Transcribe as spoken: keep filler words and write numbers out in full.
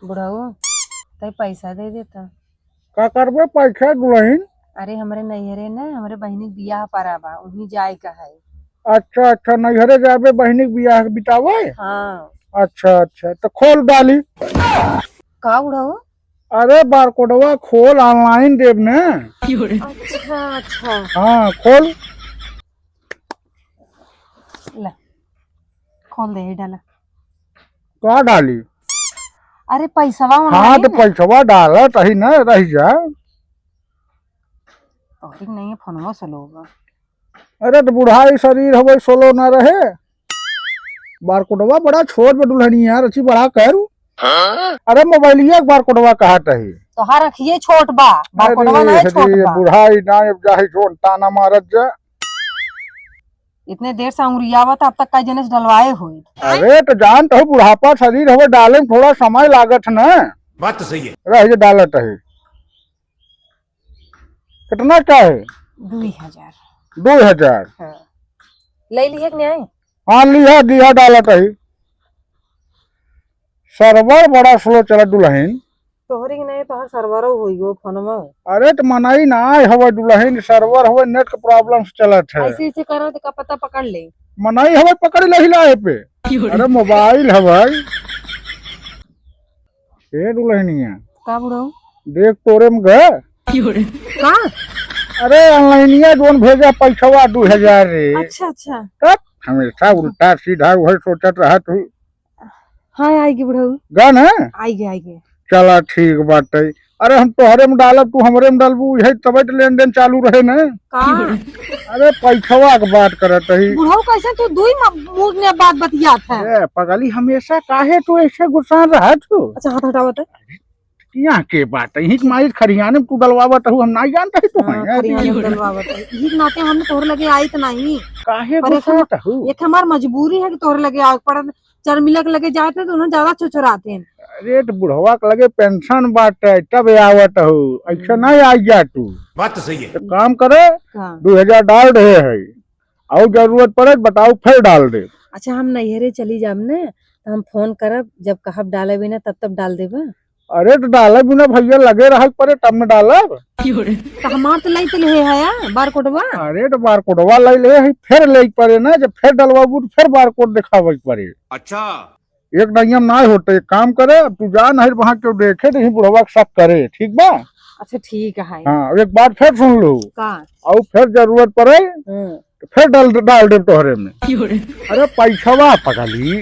बुढ़ऊ, तै पैसा दे देता। का करबे पैसा दुलहिन? अरे, हमरे नैहरे न, हमरे बहिनी के बियाह परा बा, उहीं जाए का है। अच्छा, अच्छा, नैहरे जाबे बहिनी के बियाह के बितावे? हाँ। अच्छा, अच्छा, तो खोल डाली। का बुढ़ऊ? अरे, बारकोडवा खोल, online देब न। अच्छा, अच्छा। हाँ, खोल। ला, खोल दे, डाला। का डाली? अरे, पैसवा हाँ, online तो है। पैसवा डालत ही न, रह जा। तोहरी नहीं है, फोनवा slow बा। अरे, तो बुढ़ाई शरीर हवे, slow ना रहे। बारकोडवा बड़ा छोट बा दुलहनिया, रची बड़ा करू। अरे, मोबाइलिया के बारकोडवा कहत ही। तोहार अखिये छोट बा, बारकोडवा अरे, ना है, छोट अरे, बा। बुढ़ाई ना, अब जाहि जोन ताना मारत जा। इतने देर से अंगुरियावत, अब तक कई जने से डलवाए होई। अरे, तो जानत हो, बुढ़ापा शरीर हवे, डाले में थोड़ा समय लागत है ना। बात तो सही है। रह जे डालत ही। कितना चाहे? दुई हजार। दुई हजार? हाँ। ले लिहे कि नहीं? हाँ, लिहा, लिहा, डालत ही। Server बड़ा slow चलत दुलहिन। तोहरी के नहीं, तोहर server होई गो फोनवा। अरे, तो मनई ना आए हवे दुलहिन, server हवे, net के problem से चलत है। ऐसे, ऐसे करो तो का पता पकड़ ले। मनई हवे, पकड़ ले हिलाए पे। अरे, मोबाइल हवे। ए दुलहनिया। का बुढ़ऊ? देख तोरे में ग। का? अरे, online-इया जोन भेजा पैसवा दुई हजार रे। अच्छा, अच्छा। तब हमेशा उल्टा सीधा वही सोचत रहत हूँ। हाँ, आइगे बुढ़ऊ। गा ना? आइगे, आइगे। चला, ठीक बाटे। अरे, हम तोहरे में डालब, तू हमरे में डालबू, यही तबे तो लेन देन चालू रहे ना। का? अरे, पैसवा के बात करत ही। बुढ़ऊ, कैसे तू दुई म-, मुंह में बात बतियात है? ए, पगली, हमेशा काहे तू ऐसे गुस्सा रहत हो? अच्छा, हाथ हटावत है। यहाँ के बात है, यहीं के माई खरियाने में तू डलवावत हूँ, हम नहीं जानते ही तो हाँ, हैं। खरियाने में डलवावत है। यही के नाते हम तोहरे लगे आई तो नहीं। काहे परेशान गुस्सा हूँ? एक हमार मजबूरी है कि तोहरे लगे आवे के पड़त। चरमिला के लगे जात है तो उन्हें ज्यादा चुचराते हैं। अरे, तो बुढ़वा के लगे pension बाटे, तब आवत हो, ऐसे हम्म। नहीं आई जा तू। बात तो सही है। तो काम करे, हाँ। दो हजार डाल रहे हैं, और जरूरत पड़े तो बताओ, फिर डाल दे। अच्छा, हम नैहरे चली जाब ने, तो हम फोन करब, जब कहब डाले बिना, तब तब डाल देबा। अरे, तो डाले बिना भैया लगे रहे पड़े, तब न डालब। तो हमार तो लई तो ले है यार, बारकोडवा। अरे, तो बारकोडवा लई ले है, फिर ले पड़े ना, जब फिर डलवाबू तो फिर बारकोड दिखावे के पड़े। अच्छा। एक नियम ना होते, एक काम करे, अब तू जा, नहीं वहाँ क्यों देखे, तो यही बुढ़वा के शक करे, ठीक बा? अच्छा, ठीक है। हाँ, एक बात फिर सुन लो। का? और फिर जरूरत पड़े, हम्म। तो फिर डाल, डाल दे तोहरे में। अरे, पैसवा पगली।